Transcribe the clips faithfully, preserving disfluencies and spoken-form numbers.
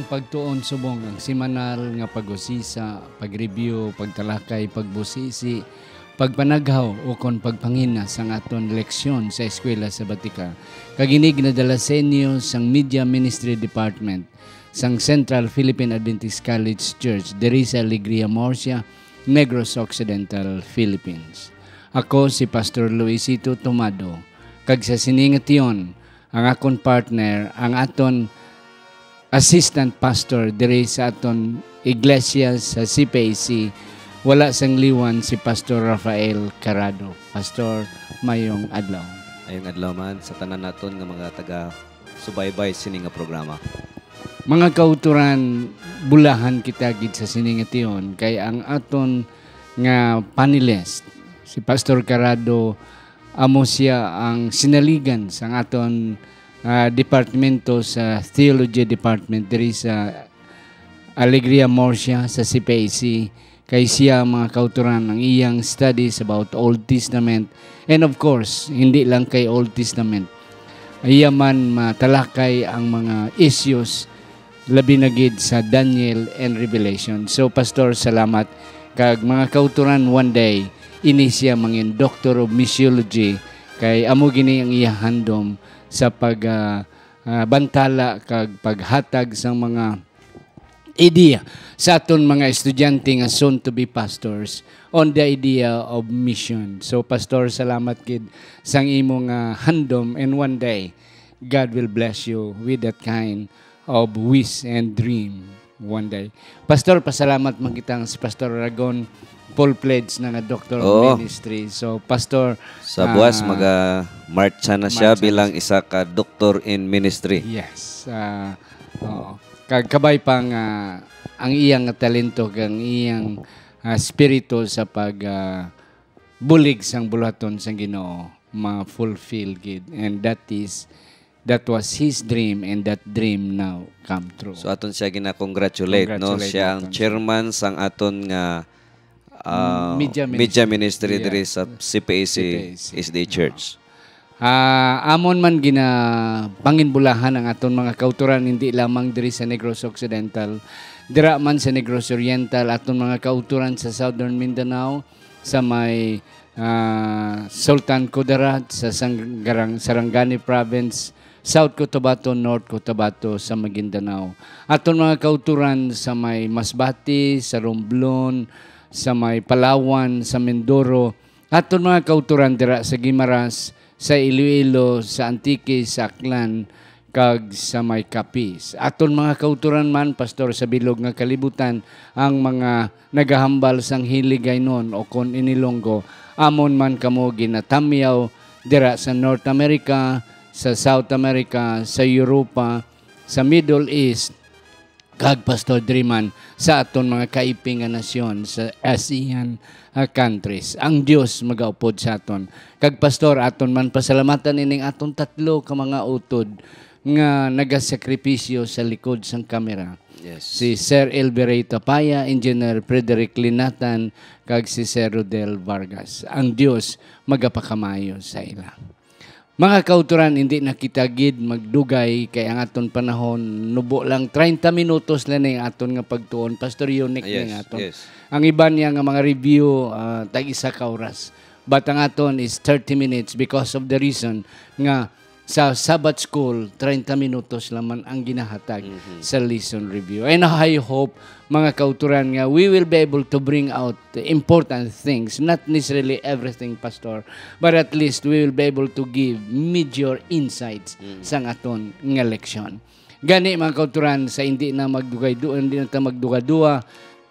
Pagtuon subong ang semanal nga pag-usisa, pag-review, pagtalakay, pagbusisi, pagpanaghaw, ukon pagpangina sang aton leksyon sa Eskwela Sabatika, kag ini ginadala sa inyo sang Media Ministry Department sang Central Philippine Adventist College Church diri sa Alegria Murcia, Negros Occidental, Philippines. Ako si Pastor Luisito Tomado, kag sa sini nga tion, ang akon partner, ang aton assistant pastor diri sa aton iglesia sa C P A C, wala sang liwan si Pastor Rafael Carado. Pastor, mayong adlaw. Mayong adlaw man sa tanan naton nga mga taga-subaybay sini nga programa. Mga kauturan, bulahan kita gid sa sini nga tion, kay ang aton nga panelist, si Pastor Carado, amo sia ang sinaligan sang aton, ah, departamento sa Theology Department diri sa Alegria Murcia sa C P A C. Kay sia, mga kauturan, ang iyang studies about Old Testament, and of course, hindi lang kay Old Testament, iya man matalakay ang mga issues, labi na gid sa Daniel and Revelation. So, Pastor, salamat. Kag mga kauturan, one day, ini sia mangin Doctor of Missiology, kay amo gini ang iya handom sa pag, ah, ah, bantala kag paghatag sang mga ideya sa aton mga estudyante nga soon to be pastors on the idea of mission. So, Pastor, salamat gid sang imo nga handom, and one day, God will bless you with that kind of wish and dream one day. Pastor, pasalamat man kita nga si Pastor Aragon, full-fledged na nga doctor of Oo. ministry. So, Pastor, Sa buwas, ah, maga-marcha na siya marcha na bilang siya. isa ka doctor in ministry. Yes. Ah, oo. Kag kabay pa nga ang iyang talento, kag ang iyang, ah, spirito sa pag, ah, bulig sang buluhaton sang Ginoo, ma-fulfill gid. And that is, that was his dream, and that dream now come true. So, aton siya gina-congratulate, no? Congratulate Siya ang naton siya. chairman sang aton nga, ah, Mm, media media ministry. ministry diri Yes. sa C P A C C P A C. S D A Church. Ah, amon man gina-, panginbulahan ang aton mga kauturan, hindi lamang diri sa Negros Occidental, dira man sa Negros Oriental, aton mga kauturan sa Southern Mindanao, sa may, ah, Sultan Kudarat, sa Sanggarang-, Sarangani Province, South Cotabato, North Cotabato, sa Maguindanao. Aton mga kauturan sa may Masbate, sa Romblon, sa may Palawan, sa Mindoro. Aton mga kauturan dira sa Guimaras, sa Iloilo, sa Antique, sa Aklan, kag sa may Capiz. Aton mga kauturan man, Pastor, sa bilog nga kalibutan, ang mga nagahambal sang hiligaynon o kon inilonggo, amon man kamo ginatamyaw dira sa North America, sa South America, sa Europa, sa Middle East, kag, Pastor, diri man sa aton mga kaiping nga nasyon sa ASEAN, ah, countries. Ang Dios magaupod sa aton. Kag, Pastor, aton man pasalamatan ining aton tatlo ka mga utod nga nagasakripisyo sa likod sang kamera. Yes. Si Sir Elvi Rey Tapaya, Engineer Frederick Linatan, kag si Sir Rodel Vargas. Ang Dios magapakamaayo sa ila. Mga kauturan, hindi na kita gid magdugay kay ang aton panahon nubo lang, treinta minutos lang ni ang aton nga pagtuon. Pastor, unique Ah, yes, ni ang aton. yes. Ang iban niya nga mga review, ah, tag isa ka oras. But ang aton is thirty minutes because of the reason nga sa Sabbath School, treinta minutos lamang ang ginahatag Mhm. sa lesson review. And I hope, mga kauturan, nga we will be able to bring out the important things, not necessarily everything, Pastor, but at least we will be able to give major insights Mm. sang aton nga leksyon. Gani, mga kauturan, sa hindi na magdugay-du-, hindi na ta magduga-dua,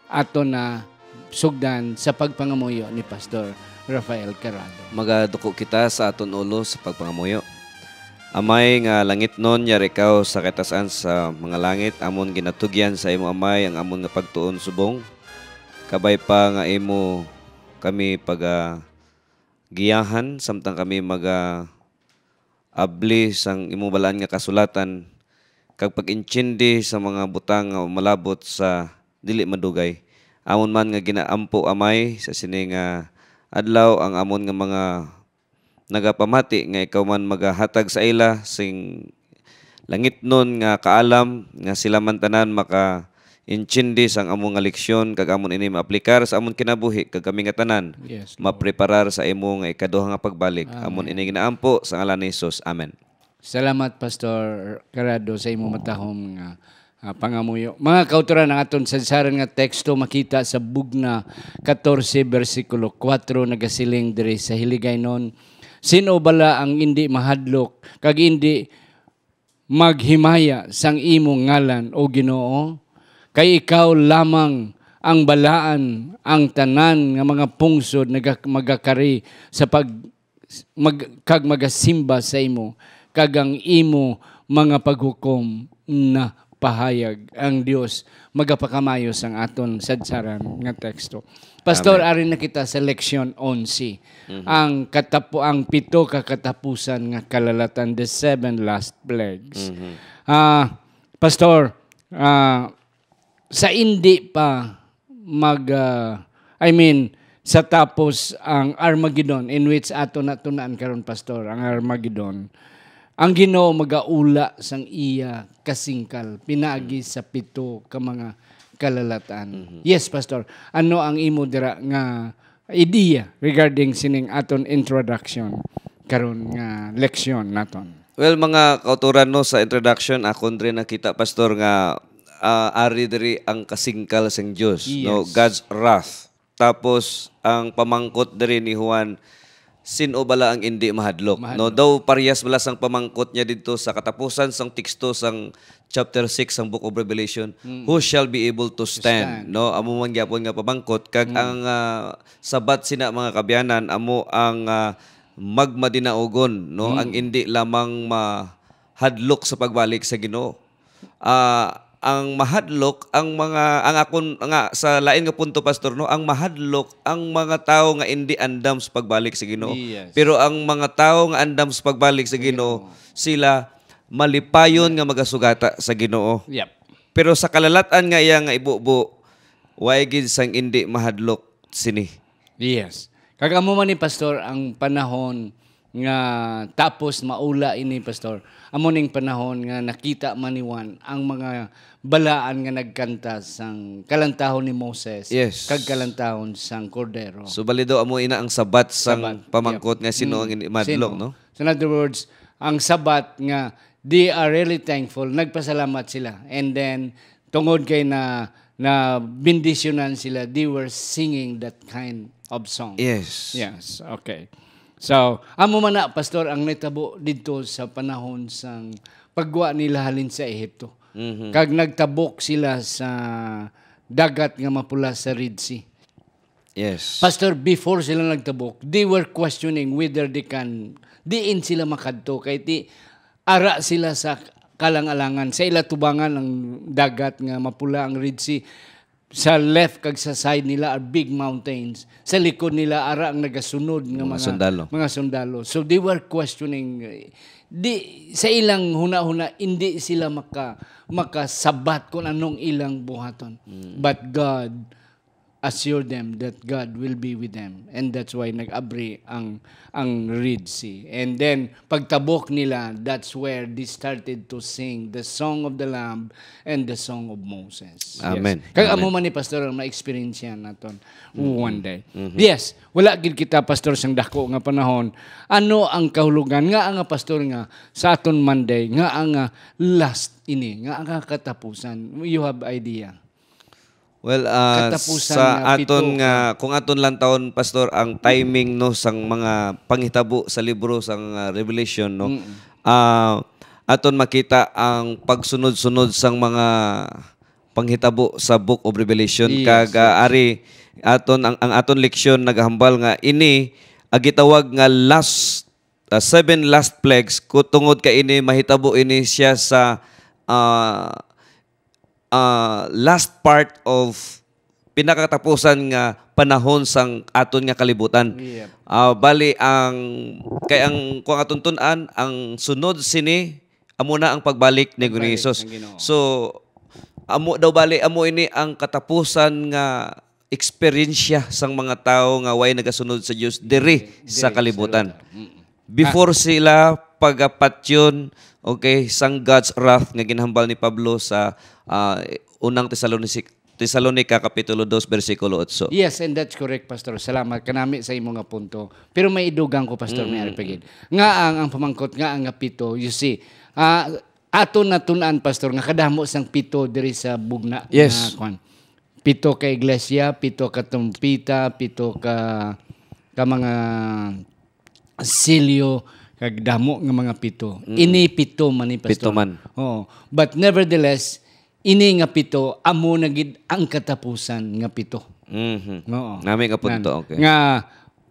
aton na sugdan sa pagpangamuyo ni Pastor Rafael Carado. Magaduko kita sa aton ulo sa pagpangamuyo. Amay nga langitnon, yari ikaw sa katasan sa mga langit, amon ginatugyan sa imo, Amay, ang amon nga pagtuon subong. Kabay pa nga imo kami pagagiyahan, samtang kami maga abli sang imo balaan nga kasulatan, kag pag-intindi sa mga butang nga umalabot sa dili madugay. Amon man nga ginaampo, Amay, sa sini nga adlaw ang amon nga mga nagapamati nga ikaw man magahatag sa ila sing langitnon nga kaalam, nga sila man tanan makaintindi sang amo nga leksyon, kag amon ini maaplikar sa amon kinabuhi, kag kami nga tanan Yes, Lord. mapreparar sa imo nga ikaduha nga pagbalik. Amon Amen. ini ginaampo sa ngalan ni Jesus. Amen. Salamat, Pastor Carado, sa imo matahom nga, ah, pangamuyo. Mga kautoran, ang aton sadsaran nga teksto makita sa Bugna katorse, bersikulo kuwatro, nagasiling diri sa Hiligaynon, "Sin-o bala ang indi mahadlok kag indi maghimaya sang imo ngalan, O Ginoo? Kay ikaw lamang ang balaan, ang tanan nga mga pungsod naga-, magakari sa pag-, mag-, kag magasimba sa imo, kag ang imo mga paghukom na pahayag." Ang Dios magapakamayo sang aton sadsaran nga teksto. Pastor, Amen. ari na kita sa leksyon onse. Mhm. Ang katapo-, ang pito ka katapusan nga kalalatan, the seven last plagues. Mhm. Ah, Pastor, ah, sa indi pa mag, ah, I mean, sa tapos ang Armageddon, in which ato na tunaan karon, Pastor, ang Armageddon, ang Ginoo magaula sang iya kasingkal pinaagi Mm. sa pito ka mga kalalatan. Mhm. Yes, Pastor. Ano ang imo dira nga idea regarding sining aton introduction karon nga leksyon naton? Well, mga kautoran, no, sa introduction, akon diri nakita, Pastor, nga, ah, ari diri ang kasingkal sang Dios, no, Yes. God's wrath. Tapos, ang pamangkot diri ni Juan, "Sin-o bala ang indi mahadlok?" No, Mahadlok. daw parehas bala sang pamangkot niya didto sa katapusan sang teksto sang chapter six sang Book of Revelation, Mm. "Who shall be able to To stand?" stand. No, amo man gyapon nga pamangkot, kag Mm. ang, ah, sabat sina, mga kaabyanan, amo ang, ah, magmadinaugon, no, Mm. ang indi lamang mahadlok sa pagbalik sa Ginoo. Ah, ang mahadlok, ang mga, ang akon nga sa lain nga punto, Pastor, no, ang mahadlok ang mga tawo nga indi andam sa pagbalik sa Ginoo. Yes. Pero ang mga tawo nga andam sa pagbalik sa Ginoo, Ginoo. sila malipayon nga magasugata sa Ginoo. Yep. Pero sa kalalat-an nga iya nga ibubo, way gid sang indi mahadlok sini. Yes. Kag amo man ni, Pastor, ang panahon nga tapos maula ini, Pastor. Amo ning panahon nga nakita man ni Juan ang mga balaan nga nagkanta sang kalantahon ni Moses Yes. kag kalantahon sang Kordero. So, bali daw amo ina ang sabat sang Sabat. pamangkot Yep. nga sino Mm. ang ini-, madlok, Sino? no? So, in other words, ang sabat nga they are really thankful, nagpasalamat sila. And then, tungod kay na, na bendisyonan sila, they were singing that kind of song. Yes. Yes, okay. So, amo man na, Pastor, ang nitabo didto sa panahon sang pagwa nila halin sa Ehipto. Mhm. Kag nagtabok sila sa dagat nga mapula sa Red Sea. Yes. Pastor, before sila nagtabok, they were questioning whether they can, diin sila makadto. Kay ti, ara sila sa kalang-alangan. Sa ila tubangan ang dagat nga mapula, ang Red Sea. Sa left kag sa side nila are big mountains. Sa likod nila, ara ang nagasunod nga Mga mga, sundalo. mga sundalo. So they were questioning, eh, di, sa ilang huna-huna, hindi sila maka-, makasabat kung anong ilang buhaton. Mm. But God assured them that God will be with them. And that's why nag-abri ang, ang Red Sea. And then, pagtabok nila, that's where they started to sing the song of the Lamb and the song of Moses. Yes. Amen. Kag amo Amen. man ni, Pastor, ang ma-experience yan naton Mm-hmm. one day. Mm-hmm. Yes, wala gid kita, Pastor, sang dako nga panahon. Ano ang kahulugan nga, nga, Pastor, nga sa aton Monday, nga ang, ah, last ini, nga ang katapusan? You have idea? Well, ah, Katapusan sa nga pito aton nga, ka. kung aton lantawon, Pastor, ang timing, no, sang mga panghitabo sa libro sang, ah, Revelation, no, Mm. ah, aton makita ang pagsunod-sunod sang mga panghitabo sa Book of Revelation. Yes, Kag, ah, yes. ari, aton, ang, ang aton leksyon nagahambal nga ini ang gitawag nga last, ah, seven last plagues, ku-, tungod kay ini mahitabo ini siya sa, ah, ah, last part of pinakatapusan nga panahon sang aton nga kalibutan. Yep. Ah, bali ang, kay ang, kung aton tun-an, ang sunod sini amo na ang pagbalik ni Pagbalik Ginoong Hesus. ng Ginoo. So, amo daw bali, amo ini ang katapusan nga eksperyensya sang mga tawo nga way nagasunod sa Dios diri Diri sa sa kalibutan. lugar. Mm. Before sila pagapatyon, okay, sang God's wrath nga ginhambal ni Pablo sa, ah, unang Tesalonic-, Tesalonica Kapitulo dos, bersikulo otso. Yes, and that's correct, Pastor. Salamat kanami sa imo nga punto. Pero may idugang ko, Pastor, may Mm. arpigid. Nga ang, ang pamangkot nga ang nga pito, you see, ah, ato na tun-an, Pastor, nga kadamo sang pito diri sa bugna Yes. nga kwan. Pito ka iglesia, pito ka trumpita, pito ka, ka mga selyo, kag damo nga mga pito. Mm. Ini pito man ni, Pastor. Pito man. Oo. But nevertheless, ini nga pito, amo na gid ang katapusan nga pito. Mhm. Oo. Nami nga punto, Nan-, okay. Nga,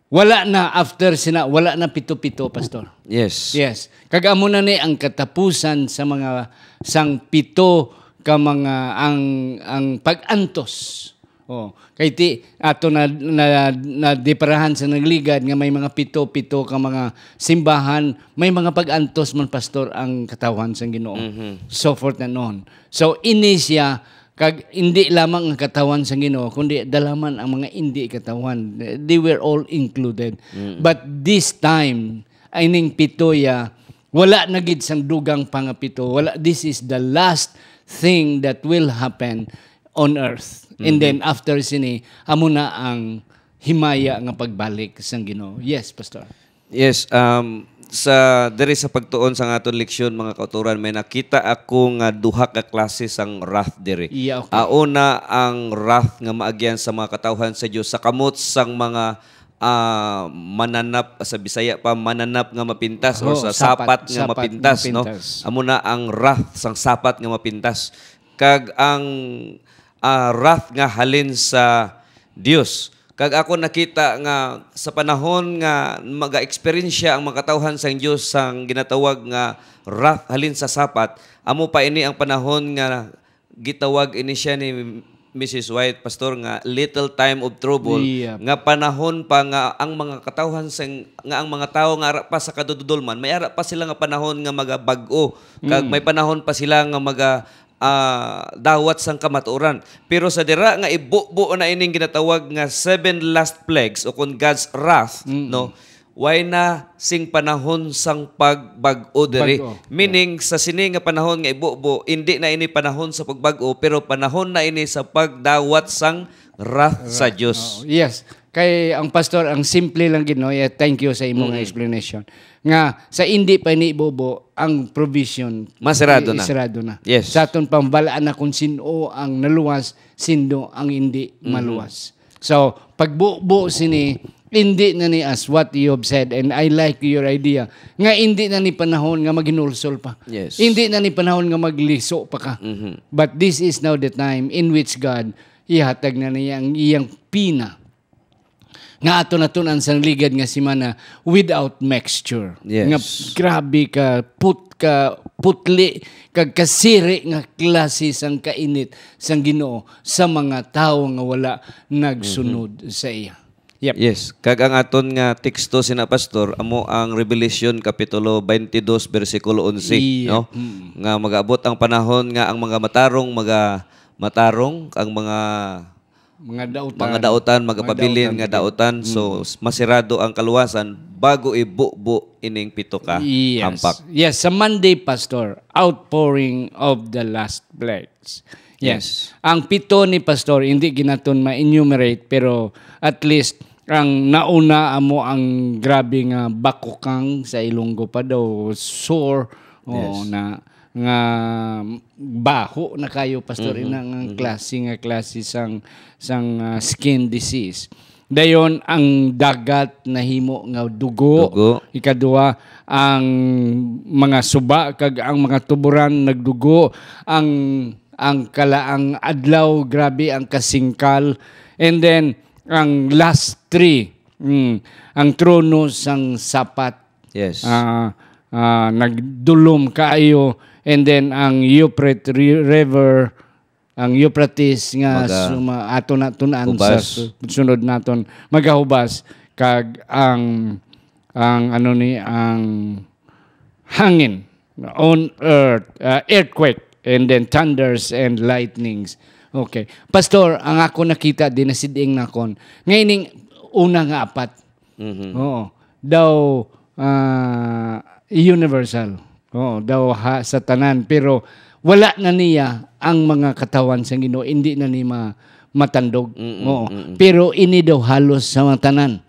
wala na after sina, wala na pito-pito, Pastor. Yes. Yes. Kag amo na ni ang katapusan sa mga sang pito ka mga ang, ang pag-antos. Oh, kay ti ato na, na, na diparahan sa nagligad nga may mga pito-pito ka mga simbahan, may mga pag-antos man, Pastor, ang katawhan sang Ginoo. Mhm. So forth and on. So ini siya, kag hindi lamang ang katawhan sang Ginoo, kundi dalaman ang mga indi katawhan. They were all included. Mm. But this time, ining pito ya, wala na gid sang dugang pa nga pito. Wala, this is the last thing that will happen on earth. And Mhm. then after sini, amo na ang himaya nga pagbalik sang Ginoo. Yes, Pastor. Yes, um, sa, diri sa pagtuon sa aton leksyon, mga kauturan, may nakita ako nga duha ka klase sang wrath diri. Yeah, okay. Ah, una, ang wrath nga maagyan sa mga katawhan sa Dios sa kamot sang mga, ah, mananap, sa Bisaya pa, mananap nga mapintas, or Oh, sa sapat, sapat nga sapat mapintas, no? Mapintas. Amo na ang wrath sang sapat nga mapintas. Kag ang, ah, wrath nga halin sa Dios. Kag ako nakita nga sa panahon nga maga-eksperyensya ang mga katawhan sang Dios sang ginatawag nga wrath halin sa sapat, amo pa ini ang panahon nga gitawag ini siya ni Missus White, Pastor, nga little time of trouble, Yep. nga panahon pa nga ang mga katawhan sang, nga ang mga tawo nga ara pa sa kadudulman, may ara pa sila nga panahon nga magabag-o, kag Mm. may panahon pa sila nga maga, ah, dawat sang kamatuoran. Pero sa dira nga ibubo na ining ginatawag nga seven last plagues, o kon God's wrath, Mm. no, way na sing panahon sang pagbag-o diri. Bag-o. Meaning, sa sini nga panahon nga ibubo, hindi na ini panahon sa pagbag-o, pero panahon na ini sa pagdawat sang wrath sa Wrath. Dios. Oo. Yes. Kay ang pastor, ang simple lang gid, no? Yeah, thank you sa imong Mm. explanation. Nga, sa hindi pa ini ibubo, ang provision Masirado i-, na. isirado na. Yes. Sa aton pambalaan na kung sino ang naluwas, sino ang hindi Mhm. maluwas. So, pagbubo sini, hindi na ni as what you have said, and I like your idea, nga hindi na ni panahon nga maghinulsol pa. Yes. Hindi na ni panahon nga magliso pa ka. Mhm. But this is now the time in which God, ihatag na niya ang iyang pina nga ato natun-an sang ligad nga semana without mixture. Yes. Nga grabe ka, put-, ka putli, kag kasiri nga klase sang kainit sang Ginoo sa mga tawo nga wala nagsunod Mhm. sa iya. Yep. Yes, kag ang aton nga teksto sina pastor amo ang Revelation Kapitulo twenty-two, bersikulo onse, Iya. no? Mm. Nga mag-abot ang panahon nga ang mga matarong maga-, matarong, ang mga Mga dautan. mga dautan, Mga magapabilin dautan nga gid. dautan. So, Mm. s-, masirado ang kaluwasan bago ibubo ining pito ka Yes. hampak. Yes, sa Monday, Pastor, outpouring of the last plagues. Yes. Yes. Ang pito ni Pastor, hindi ginaton ma-enumerate, pero at least ang nauna amo ang grabe nga bakukang, sa Ilonggo pa daw, sore. Oo, Yes. na nga baho na kayo, Pastor, Mhm, ina nga mhm. klase nga klase sang, sang, ah, skin disease. Dayon, ang dagat nahimo nga dugo. Dugo. Ikaduha, ang mga suba kag ang mga tuboran nagdugo. Ang, ang kalaang adlaw, grabe ang kasingkal. And then, ang last three, mm, ang trono sang sapat. Yes. Ah, ah, nagdulom kaayo. And then, ang Euphrates Ri-, River, ang Euphrates nga Maga- suma-, ato na tun-an sa Hubas. su-, sunod naton, magahubas, kag ang, ang ano ni, ang hangin, on earth, uh, earthquake, and then thunders and lightnings. Okay. Pastor, ang ako nakita, di nasiding nakon. Nga ining una nga apat. Mhm. Oo. Daw, ah, universal. Oo, daw ha, sa tanan. Pero wala na niya ang mga katawhan sang Ginoo, hindi na ni ma-, matandog. Mm-mm, Oo. mm-mm. Pero ini daw halos sa mga tanan.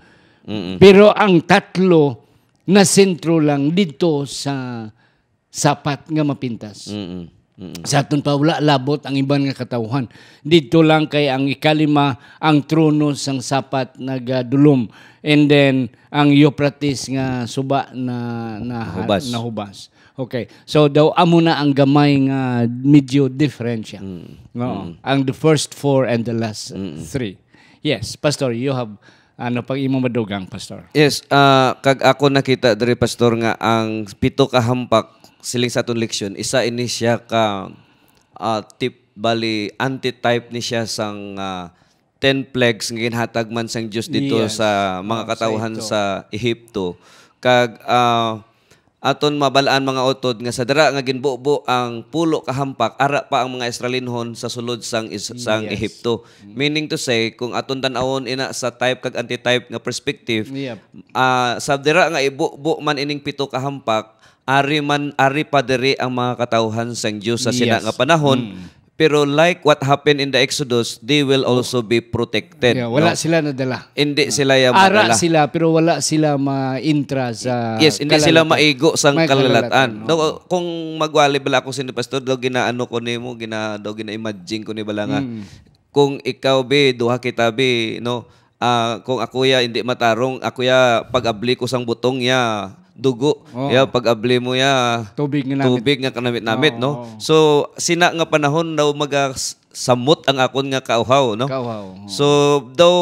Mm-mm. Pero ang tatlo na sentro lang dito sa sapat nga mapintas. Mm-mm, mm-mm. Sa aton pa, wala labot ang iban nga katawhan. Dito lang kay ang ikalima, ang trono sang sapat nagadulom. And then, ang Euphrates nga suba na, na Nahubas. nahubas. Okay. So, daw amo na ang gamay nga medyo diferensya. Mm. Oo. Mm. Ang the first four and the last Mm. three. Yes, Pastor, you have ano pang imo madugang, Pastor? Yes, ah, kag ako nakita diri, Pastor, nga ang pito ka hampak siling sa aton leksyon, isa ini siya ka, ah, tip, bali, antitype ni siya sang, ah, ten plagues nga ginhatag man sang Dios dito Yes. sa mga Oh, sa katawhan Ehipto. sa Ehipto. Kag, ah, aton mabalaan, mga utod, nga sa dira nga ginbubo ang pulo ka hampak, ara pa ang mga Israelinhon sa sulod sang is-, sang Yes. Ehipto. Mm. Meaning to say, kung aton tan-awon ina sa type kag antitype nga perspective, Yep. ah, sa dira nga ibubo man ining pito ka hampak, ari man, ari pa diri ang mga katawhan sang Dios sa sina Yes. nga panahon. Mm. Pero like what happened in the Exodus, they will also be protected, Yeah, wala no? sila nadala. Hindi sila ya Ara madala. sila, pero wala sila ma-intra sa Yes, hindi sila kalalatan. maigo sang May kalalatan. kalalatan, No, oo. kung magwali bala ako sini, Pastor, daw ginaano ko nimo, gina-, daw gina-imagine ko ni bala nga, Mm. kung ikaw, be, duha kita, be, no, ah, kung ako ya, hindi matarong, ako ya, pag-abli ko sang butong ya, dugo. Oo. Ya, pag-abli mo ya, Tubig nga namit. tubig nga kanamit-namit, Oo, no? oo. So, sina nga panahon daw magasamot ang akon nga kauhaw, no? Kauhaw, oo. So, daw,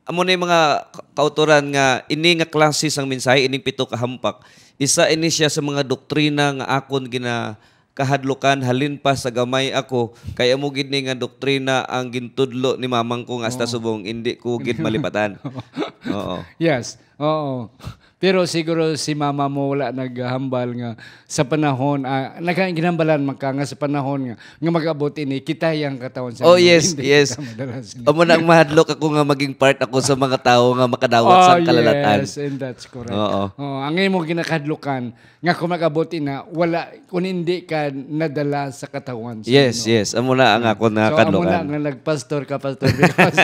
amo na yung mga ka-, kautoran nga ini nga klase sang mensahe, ining pito ka hampak, isa ini siya sa mga doktrina nga akon gina-, kahadlukan halin pa sa gamay ako, kay amo gid ni nga doktrina ang gintudlo ni mamang ko nga hasta Oo. subong, indi ko gid malipatan. Oo. Yes. Oo. Pero siguro si mama mo wala naghambal nga sa panahon, ah, nagka-, ginhambalan man ka nga sa panahon nga, nga mag-abot ini, kita yang katawan sa Oh, Ginoo, yes, hindi yes. kita madala sa Ginoo. Amo na ang mahadlok ako nga maging part ako sa mga tawo nga makadawat Oh, sang kalalatan. yes, and that's correct. Oo. Oh, ang imo ginakahadlukan, nga kung mag-abot ina, wala, kung hindi ka nadala sa katawan sa Yes, Ginoo. yes. Amo na ang Mm. ako na So, amo na kadlukan. nga nagpastor ka, Pastor, because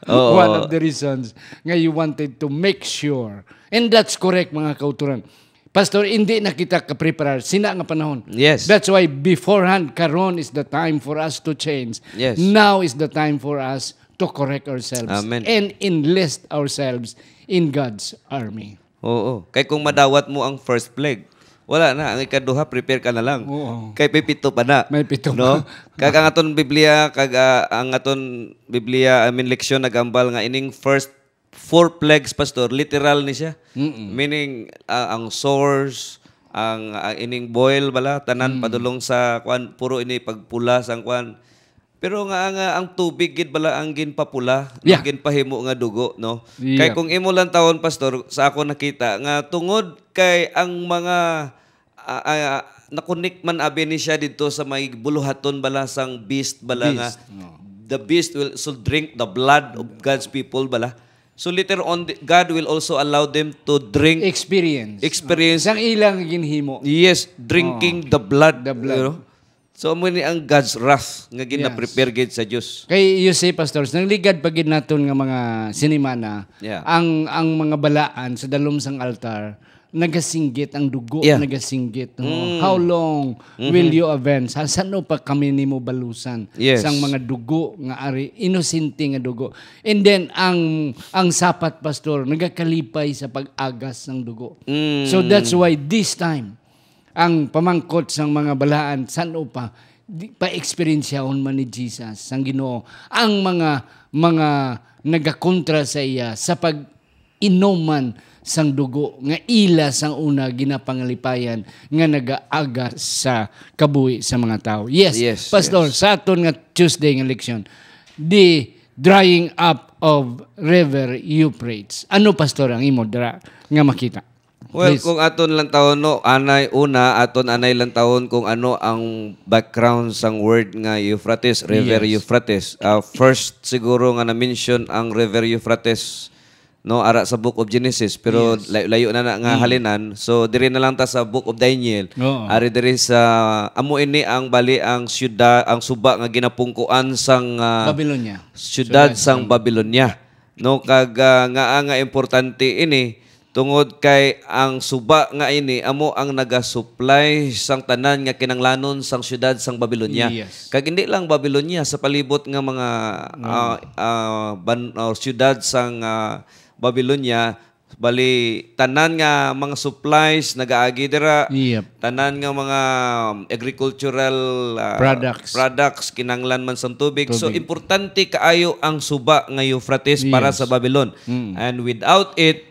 Oo. one of the reasons nga you wanted to make sure. And that's correct, mga kauturan. Pastor, hindi na kita kapreparar sina nga panahon. Yes. That's why beforehand, karon is the time for us to change. Yes. Now is the time for us to correct ourselves Amen. and enlist ourselves in God's army. Oo. Kay kung madawat mo ang first plague, wala na. Ang ikaduha, prepare ka na lang. Oo. Kay may pito pa na. May pito No? pa. Kag ang aton Biblia, kag, ah, ang aton Biblia, I mean, leksyon nagambal nga ining first four plagues, Pastor, literal ni siya. Mm-mm. Meaning, ah, ang sores, ang, ah, ining boil bala, tanan Mm. padulong sa kwan, puro ini pagpula sang kwan. Pero nga, nga ang tubig gid bala ang ginpapula, no, Yeah. ginpahimo nga dugo, no? Kay Yeah. kung imo lang tawon, Pastor, sa ako nakita, nga tungod kay ang mga, ah, ah, nakunik man abi ni siya didto sa may buluhaton bala sang beast bala nga, Beast, no. the beast will also drink the blood of God's people bala. So later on, the, God will also allow them to drink Experience. experience. Sang ilang ginhimo. Yes, drinking Oh. the blood, The blood. you know? So, amo ni ang God's wrath nga Yes. gina-prepare gid sa Dios. Kay you see, pastors, nangligad pa gid naton nga mga sinimana, Yeah. ang, ang mga balaan sa dalom sang altar, nagasinggit ang dugo, Yeah. nagasinggit. Oh, Mm. how long Mm-hmm. will you avenge? Ha, sano pa kami nimo balusan Yes. sang mga dugo nga ari, inosente nga dugo? And then, ang, ang sapat, pastor, nagakalipay sa pag-agas sang dugo. Mm. So, that's why this time, ang pamangkot sang mga balaan, san-o pa, di, paeksperiensyahon man ni Jesus, sang Ginoo, ang mga, mga nagakontra sa iya sa pag-inuman sang dugo nga ila sang una ginapangalipayan nga nagaagas sa kabuhi sa mga tawo. Yes, Yes, Pastor, yes. sa aton nga Tuesday nga leksyon, the drying up of River Euphrates. Ano, Pastor, ang imo dira nga makita? Well, Please. kung aton lang tawon, no, anay una, aton anay lang tawon kung ano ang background sang word nga Euphrates, River Yes. Euphrates. Ah, first siguro nga na-mention ang River Euphrates no, ara sa Book of Genesis, pero Yes. layo-layo na na nga Mm. halinan. So, diri na lang ta sa Book of Daniel. Oo. Ari diri sa, amo ini ang bali ang siyudad, ang suba nga ginapungkuan sang, ah, Babylonia. siyudad Siyudad sang sang Babylonia. No, kag, ah, ngaa nga importante ini, tungod kay ang suba nga ini amo ang nagasupply sang tanan nga kinanglanon sang siyudad sang Babylonia. Yes. Kag hindi lang Babylonia, sa palibot nga mga, Mm. ah, ah, ban-, or siyudad sang, ah, Babylonia, bali, tanan nga mga supplies nagaagi dira, Yep. tanan nga mga, um, agricultural, ah, Products. products, kinanglan man sang tubig. So, Tubig. importante kaayo ang suba nga Euphrates para Yes. sa Babylon. Mm. And without it,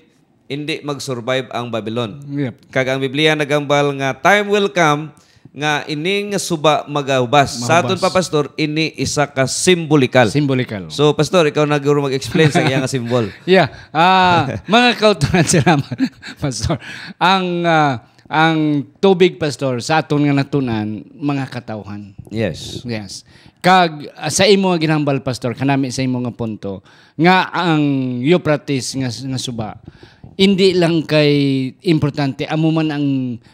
hindi mag-survive ang Babylon. Yep. Kag ang Biblia nagambal nga time will come nga ini nga suba magahubas. Sa aton Mahubas. pa, Pastor, ini isa ka simbolikal. Simbolikal. So, Pastor, ikaw na guro mag-explain sa iya nga symbol. Yeah. Ah, mga kauturan, salamat, Pastor. Ang, ah, ang tubig, Pastor, sa aton nga natunan, mga katawhan. Yes. Yes. Kag, ah, sa imo nga ginhambal, Pastor, kanami sa imo nga punto, nga ang Euphrates nga, nga suba, hindi lang kay importante, amo man ang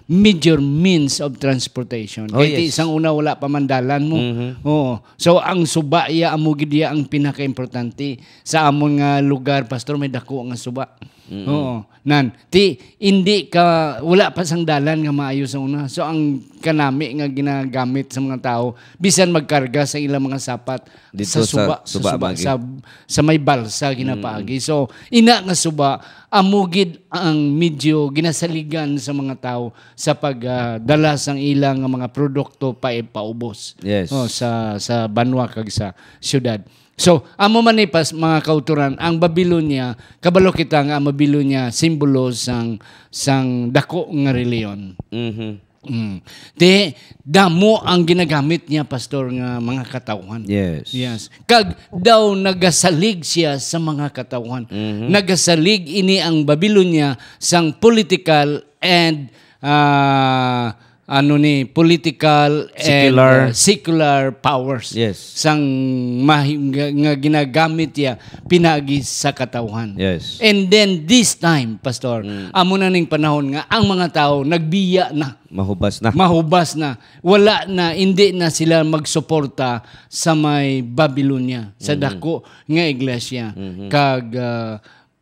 major means of transportation. Oh, Kay ti yes. sang una wala pa man dalan mo. Mhm. Oo. So, ang suba iya, amo gid iya ang pinakaimportante. Sa amon nga lugar, Pastor, may dako nga suba. Mm-mm. Oo. Nan, ti, hindi ka, wala pa sang dalan nga maayo sa una. So, ang kanami nga ginagamit sa mga tao, bisan magkarga sa ilang mga sapat, Dito sa sa suba, sa suba suba, bagi. sa, sa may balsa ginapaagi. Mm. So, ina nga suba, amo gid ang medyo ginasaligan sa mga tao sa pag, ah, dala sang ilang mga produkto pa ipaubos. Yes. Oh, sa, sa banwa kag sa syudad. So, amo man ni pas, mga kauturan, ang Babylonia, kabalo kita nga ang Babylonia simbolo sang, sang dako nga reliyon. Mhm. Mm. Ti, damo ang ginagamit niya, Pastor, nga mga katawhan. Yes. Yes. Kag daw nagasalig siya sa mga katawhan. Mhm. Nagasalig ini ang Babylonia sang political and, ah, ano ni, political Secular. and, uh, secular powers Yes. sang mahi-, nga, nga ginagamit niya pinagi sa katawhan. Yes. And then this time, Pastor, Mm. amo na ning panahon nga ang mga tao nagbiya na. Mahubas na. Mahubas na. Wala na, hindi na sila magsuporta sa may Babylonia, sa Mm. dako nga iglesia. Mhm. Kag, ah,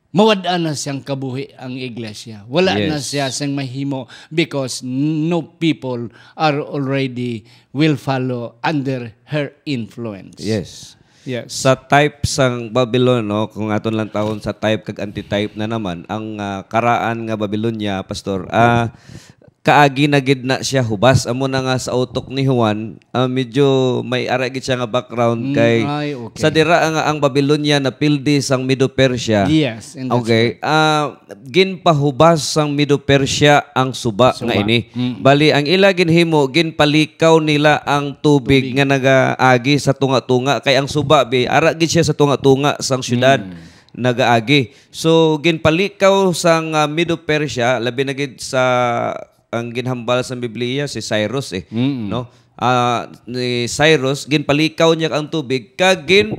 mawad-an na siyang kabuhi ang iglesia. Wala na Yes. siya siyang mahimo because no people are already will follow under her influence. Yes. Yes. Sa type sang Babylon, no, kung aton lang tawon sa type kag antitype na naman, ang, ah, karaan nga Babylonia, Pastor, ah, kaagi na gid na siya hubas. Amo na nga sa utok ni Juan, ah, medyo may ara gid siya nga background Mm, kay ay, okay. sa dira nga ang Babylonia napildi sang Medo-Persia. Yes, and that's Okay. right. Ah, ginpahubas sang Medo-Persia ang suba Suba. nga ini. Mm. Bali, ang ila ginhimo, ginpalikaw nila ang tubig Tubig. nga nagaagi sa tunga-tunga. Kay ang suba, bi, ara gid siya sa tunga-tunga sang syudad Mm. nagaagi. So, ginpalikaw sang, ah, Medo-Persia, labi na gid sa ang ginhambal sa Biblia si Cyrus eh, Mm. no? Ah, ni Cyrus, ginpalikaw niya ang tubig, kag gin,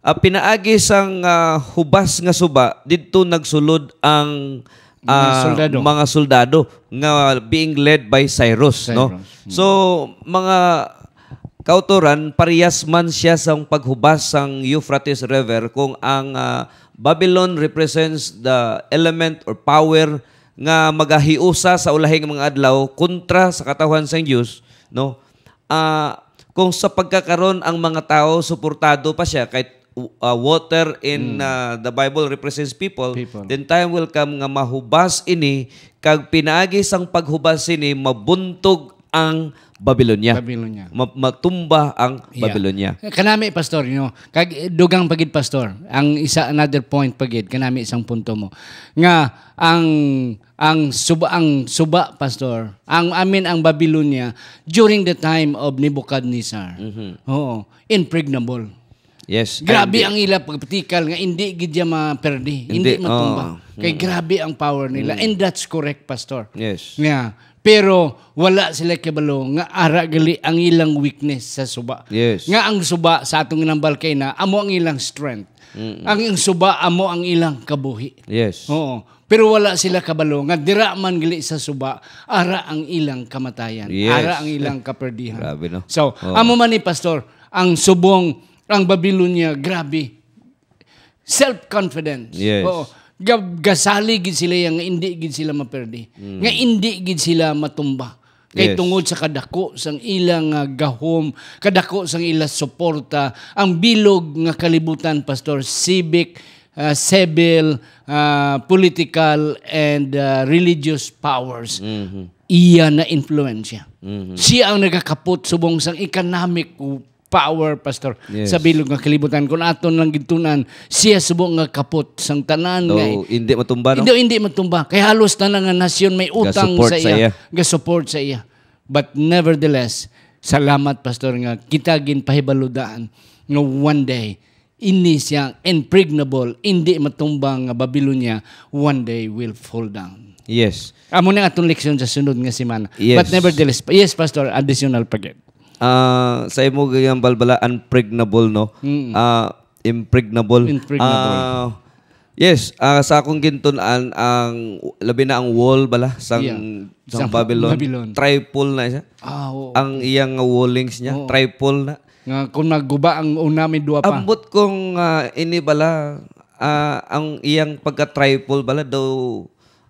ah, pinaagi sang, ah, hubas nga suba, didto nagsulod ang, Mga ah, soldado. mga soldado nga being led by Cyrus, no? Cyrus. Mm. So, mga kautoran, parehas man siya sang paghubas sang Euphrates River, kung ang, ah, Babylon represents the element or power nga magahiusa sa ulahing mga adlaw kontra sa katawhan sang Dios, no? Ah, kung sa pagkakaron ang mga tawo suportado pa siya kay, uh, water in, Mm. uh, the Bible represents people, People. then time will come nga mahubas ini, kag pinaagi sang paghubas sini mabuntog ang Babylonia. Babylonia. Ma-, matumba ang Yeah. Babylonia. Kanami, Pastor, you know, kag dugang pa gid, Pastor, ang isa, another point pa gid, kanami isang punto mo, nga ang, ang suba, ang suba, Pastor, ang, I mean, ang Babylonia during the time of Nebuchadnezzar. Mhm. Oo, impregnable. Yes. Grabe Ay, ang ila pagpatikal nga hindi gid siya maperdi, hindi Hindi, matumba. oo. Kay Mm. grabe ang power nila. Mm. And that's correct, Pastor. Yes. Yeah. Pero wala sila kabalo nga ara gali ang ilang weakness sa suba. Yes. Nga ang suba sa atong ginambal kay na amo ang ilang strength. Mm-mm. Ang, ang suba amo ang ilang kabuhi. Yes. Oo. Pero wala sila kabalo nga dira man gali sa suba, ara ang ilang kamatayan, Yes. ara ang ilang kaperdihan. Grabe, no? So, Oo. amo man ni Pastor, ang subong, ang Babylonia, grabe. Self-confidence. Yes. Oo. Ga-, gasalig gid sila iya nga indi gid sila maperdi. Mm. Nga indi gid sila matumba. Kay Yes. tungod sa kadako sang ilang, ah, gahom, kadako sang ila suporta, ang bilog nga kalibutan, Pastor, civic, ah, civil, ah, political, and, ah, religious powers, Mhm. iya na impluwensya. Mhm. Siya ang nagakapot subong sang economic power, Pastor, Yes. sa bilog nga kalibutan. Kung aton lang gintun-an, siya subong nga kapot sang tanan nga Daw, hindi matumba, no? Hindi, hindi matumba. Kay halos tanan nga nasyon may utang Ga-support sa sa iya, iya. ga-support sa iya. But nevertheless, salamat, Pastor, nga kita ginpahibaludaan nga one day, ini siya impregnable, hindi matumba nga Babylonia, one day will fall down. Yes. Amo na atong leksyon sa sunod nga semana. Yes. But nevertheless, yes, Pastor, additional pa gid. Ah, sa imo gayang balbala, unpregnable, no? Mm. Ah, impregnable. Impregnable. Ah, yes, ah, sa akong gintun-an, ang, labi na ang wall bala sang, Yeah. sang Sa Babylon, Babylon. triple na siya. Ah, oo. Ang iyang wallings niya, Oo. triple na. Nga kung nagguba ang una, may duwa pa. Ambot kung, ah, ini bala, ah, ang iyang pagka-triple bala daw,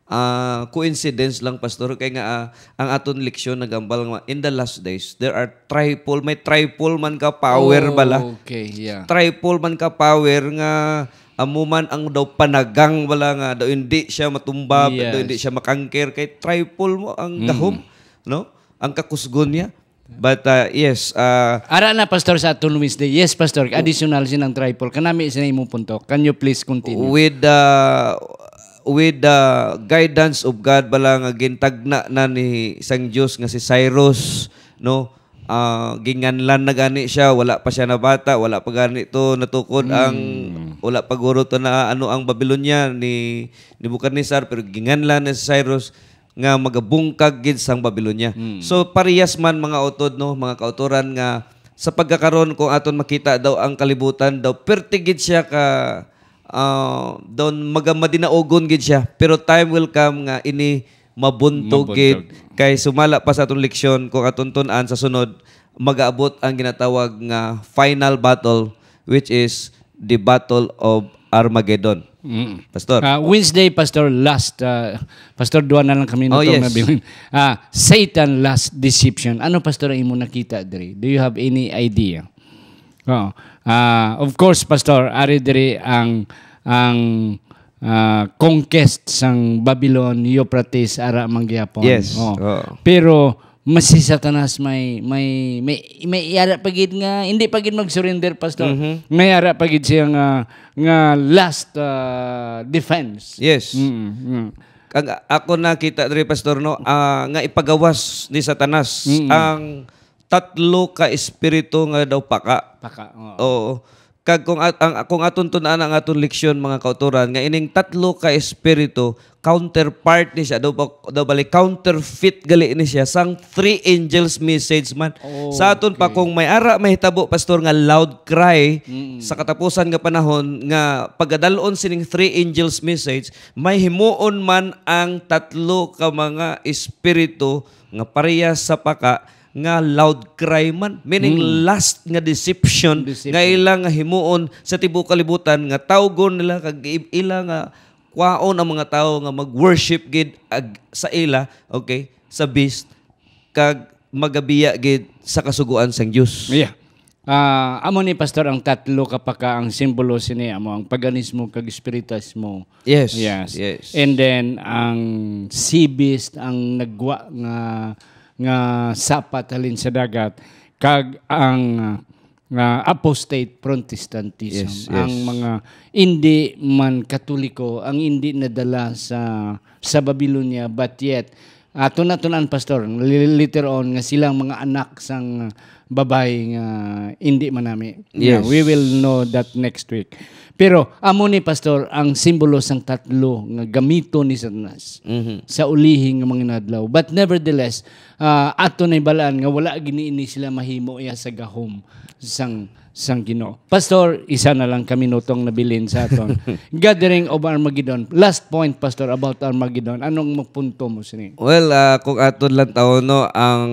ah, coincidence lang, Pastor, kay nga, ah, ang aton leksyon nagambal nga in the last days, there are triple, may triple man ka power Oh, bala. okay, yeah. Triple man ka power nga amo man ang daw panagang bala nga daw hindi siya matumba, Yes. daw hindi siya makangker, kay triple mo ang Mm. gahom, no? Ang kakusgon niya. But, uh, yes, uh, Ara na, Pastor, sa aton Wednesday. Yes, Pastor. Additional sinang triple. Kanami sa imong punto. Can you please continue? With the, with the guidance of God bala nga gintagna na ni sang Dios nga si Cyrus, no? Ah, ginganlan na gani siya, wala pa siya nabata, wala pa gani to natukod ang, Mm. wala pa guro to na ano ang Babylonia ni Nebuchadnezzar, pero ginganlan na si Cyrus nga magabungkag gid sang Babylonia. Mm. So, parehas man, mga utod, no, mga kautoran, nga sa pagkakaron, kung aton makita daw ang kalibutan, daw perti gid siya ka, ah, daw maga-, madinaugon gid siya. Pero time will come nga ini mabuntog Mabuntog. gid. Kay sumala pa sa aton leksyon, kung aton tun-an sa sunod, mag-aabot ang ginatawag nga final battle, which is the Battle of Armageddon. Mm. Pastor. Ah, Wednesday, Pastor, last, ah, Pastor, duha na lang kami na Oh, tong yes. nabilin. Ah, Satan last deception. Ano, Pastor, ang imo nakita diri? Do you have any idea? Oo. Ah, of course, Pastor, ari diri ang, ang, ah, conquest sang Babylon, Euphrates, ara man gyapon. Yes. Oo. Oo. Pero mas si Satanas may, may, may, may ara pa gid nga, hindi pa gid mag-surrender, Pastor. Mhm. May ara pa gid siya nga, nga last, ah, defense. Yes. Mm, mm. Ang ako nakita diri, Pastor, no, ah, nga ipagawas ni Satanas Mm. ang tatlo ka espiritu nga daw paka. Paka, oo. Oo. Kag kung at-, ang, kung aton tun-an ang aton leksyon, mga kautoran, nga ining tatlo ka espiritu, counterpart ni siya, daw ba, daw bali counterfeit gali ni siya sang three angels message man. Oh, Sa aton pa, okay. kung may ara mahitabo, Pastor, nga loud cry Mm. sa katapusan nga panahon nga pagadalon sining three angels message, may himuon man ang tatlo ka mga espiritu nga parehas sa paka nga loud cry man, meaning Mm. last nga deception Deception. nga ila nga himuon sa tibuok kalibutan, nga tawgon nila kag i-, ila nga kwaon ang mga tawo nga mag-worship gid ag-, sa ila, okay, sa beast, kag magabiya gid sa kasugoan sang Dios. Yeah. Ah, amo ni, Pastor, ang tatlo ka paka, ang simbolo sini amo ang paganismo kag espiritismo. Yes, Yes. yes. And then ang sea beast ang nagwa nga, nga sapat halin sa dagat, kag ang, ah, nga apostate Protestantism, Yes, yes. ang mga hindi man Katoliko, ang hindi nadala sa, sa Babylonia, but yet, ato na tunan, Pastor, li-, later on, nga silang mga anak sang, babayi nga hindi manami. Yeah, Yes. we will know that next week. Pero amo ni, Pastor, ang simbolo sang tatlo nga gamiton ni Satanas Mhm. sa ulihi nga mga inadlaw. But nevertheless, ah, ato na ibalaan nga wala gini ini sila mahimo iya sa gahom sang, sang Ginoo. Pastor, isa na lang ka minutong nabilin sa aton. Gathering of Armageddon. Last point, Pastor, about Armageddon. Anong magpunto mo sini? Well, ah, kung aton lang tawo, no, ang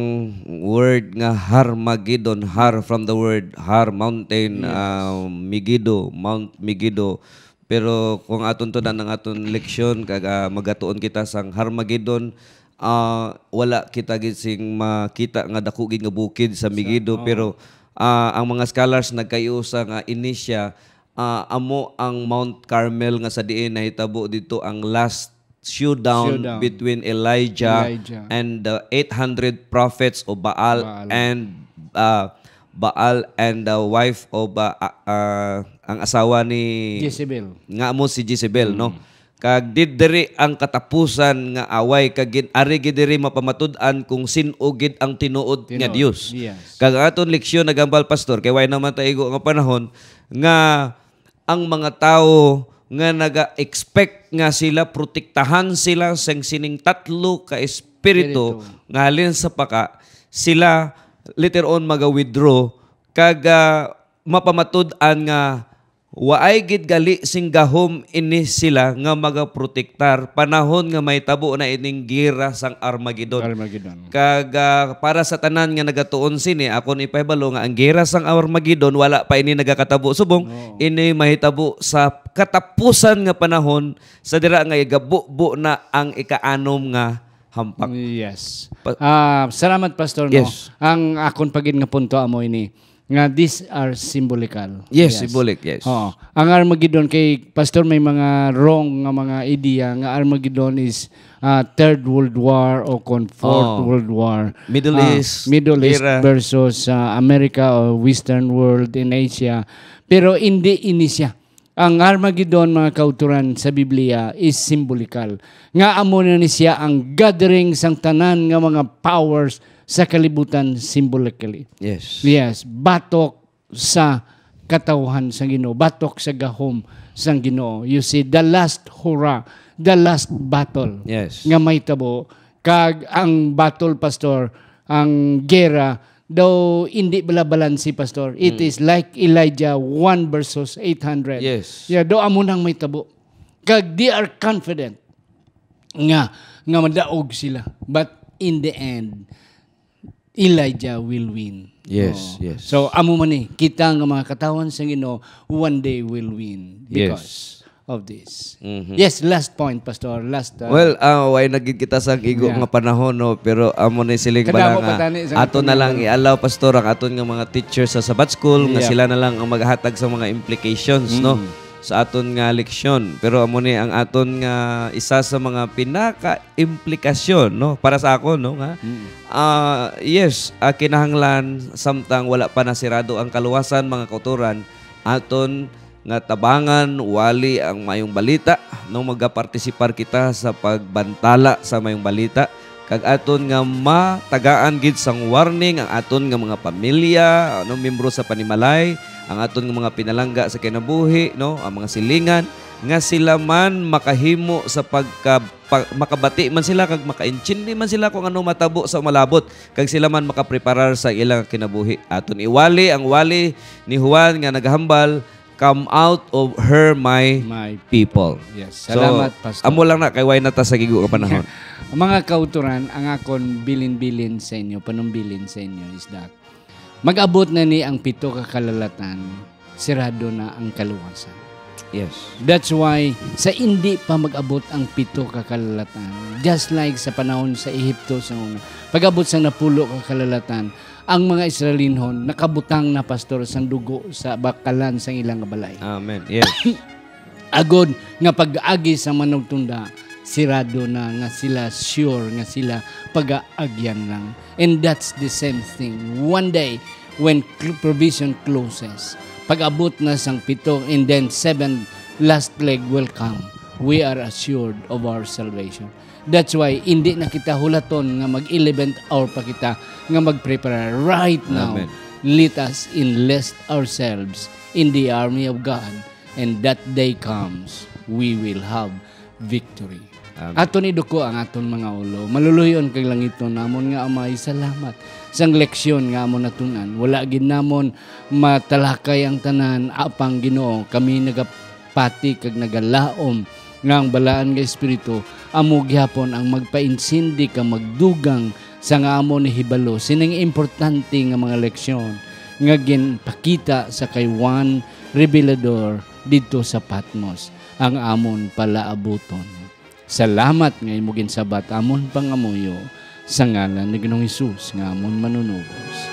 word nga Harmageddon, Har from the word Har, mountain, Yes. ah, Megiddo, Mount Megiddo. Pero kung aton to ang aton leksyon, kag, ah, magatuon kita sang Harmageddon, ah, wala kita gid sing makita nga dako gid nga bukid sa Sa, Megiddo, oo. pero, ah, ang mga scholars nagkaiusa nga ini siya, ah, amo ang Mount Carmel nga sa diin nahitabo dito ang last showdown Showdown. between Elijah Elijah. and the eight hundred prophets of Baal Baal. and, ah, Baal and the wife of, ah, ah, ah, ang asawa ni Jezebel. nga amo si Jezebel, no? Mm. Kag didiri ang katapusan nga away, kag gin-, ari gid diri mapamatud-an kung sin-o gid ang tinuod nga Tinuod. Dios. Yes. Kag ang aton leksyon, nagambal, Pastor, kay way naman ta igo nga panahon nga ang mga tawo nga naga-expect nga sila protektahan sila sang sining tatlo ka espiritu Espiritu. nga halin sa paka, sila later on maga-withdraw kag, ah, mapamatud-an nga waay gid gali sing gahom ini sila nga magaprotektar panahon nga mahitabo na ining gera sang Armageddon. Armageddon. Kag, ah, para sa tanan nga nagatuon sini, akon ipahibalo nga ang gera sang Armageddon wala pa ini nagakatabo subong Oo. ini mahitabo sa katapusan nga panahon, sa dira nga igabubo na ang ikaanom nga hampak. Yes. Pa- Ah, salamat, Pastor, no? Yes. Ang akon pa gid nga punto amo ini nga these are symbolical. Yes, Yes. symbolic, yes. Oo. Ang Armageddon kay Pastor may mga wrong nga mga idea nga Armageddon is, ah, Third World War o kon Fourth Oo. World War. Middle Ah, East, Middle East gera. versus, ah, America o Western world in Asia. Pero hindi ini siya. Ang Armageddon, mga kauturan, sa Biblia is simbolikal. Nga amo na ni siya ang gathering sang tanan nga mga powers sa kalibutan symbolically. Yes. Yes, batok sa katawhan sang Ginoo, batok sa gahom sang Ginoo. You see, the last hurrah, the last battle Yes. nga mahitabo, kag ang battle, Pastor, ang gera, daw hindi bala balanse, Pastor. It Mm. is like Elijah one versus eight hundred. Yes. Yeah, daw amo nang mahitabo. Kag they are confident nga, nga madaog sila. But in the end, Elijah will win. Yes, Oo. yes. So, amo man ni, kita nga mga katawhan sa Ginoo, one day will win Yes. because of this. Mhm. Yes, last point, Pastor. Last, uh, Well, ah, way na gid kita sa igo Yeah. nga panahon, no? Pero amo ni siling Kadamo bala pa nga tani sa ato aton na lang nga ialaw, Pastor, ang aton nga mga teacher sa Sabbath School nga Yeah. sila na lang ang maghatag sa mga implications, no? Mm. Sa aton nga leksyon. Pero amo ni ang aton nga isa sa mga pinaka implikasyon, no, para sa ako, no, nga, Mm. ah, yes, ah, kinahanglan, samtang wala pa nasirado ang kaluwasan, mga kauturan, aton nga tabangan wali ang mayong balita, no, magapartisipar kita sa pagbantala sa mayong balita, kag aton nga matagaan gid sang warning ang aton nga mga pamilya, ano, miyembro sa panimalay, ang aton nga mga pinalangga sa kinabuhi, no, ang mga silingan, nga sila man makahimo sa pagka pa-, makabati man sila kag makaintindi man sila kung ano matabo sa umalabot, kag sila man makapreparar sa ilang kinabuhi. Aton iwali ang wali ni Juan nga nagahambal, "Come out of her, my My people." Yes. So, Salamat, Pastor. Amo lang na, kay way na ta sa gigo nga panahon. Mga kauturan, ang akon bilin-bilin sa inyo, panumbilin sa inyo is that mag-abot na ni ang pito ka kalalatan, sirado na ang kaluwasan. Yes. That's why, sa indi pa mag-abot ang pito ka kalalatan, just like sa panahon sa Ehipto sa una, pag-abot sa napulo ka kalalatan, ang mga Israelinhon nakabutang na, Pastor, sang dugo sa bakalan sang ilang balay. Amen. Yes. Agod nga pag-agi sa manugtunda, sirado na nga sila sure nga sila pagaagyan lang. And that's the same thing. One day, when cl-, provision closes, pag-abot na sang pito, and then seven last plague will come. we are assured of our salvation. That's why hindi na kita hulaton nga mag-eleventh hour pa kita, nga mag-prepare right now. Amen. Let us enlist ourselves in the army of God, and that day comes, we will have victory. Amen. Aton iduko ang aton mga ulo. Maluluy-on kag langiton namon nga Amay, salamat sang leksyon nga amon natun-an. Wala gid namon matalakay ang tanan, apang Ginoo, kami nagapati kag nagalaom nga ang Balaan nga Espiritu amo gihapon ang magpainsindi kag magdugang sa nga amon nahibalo sining importante nga mga leksyon nga ginpakita sa kay Juan Revelador didto sa Patmos, ang amon palaabuton. Salamat nga imo ginsabat amon pangamuyo, sa ngalan ni Ginoong Hesus nga amon Manunubos.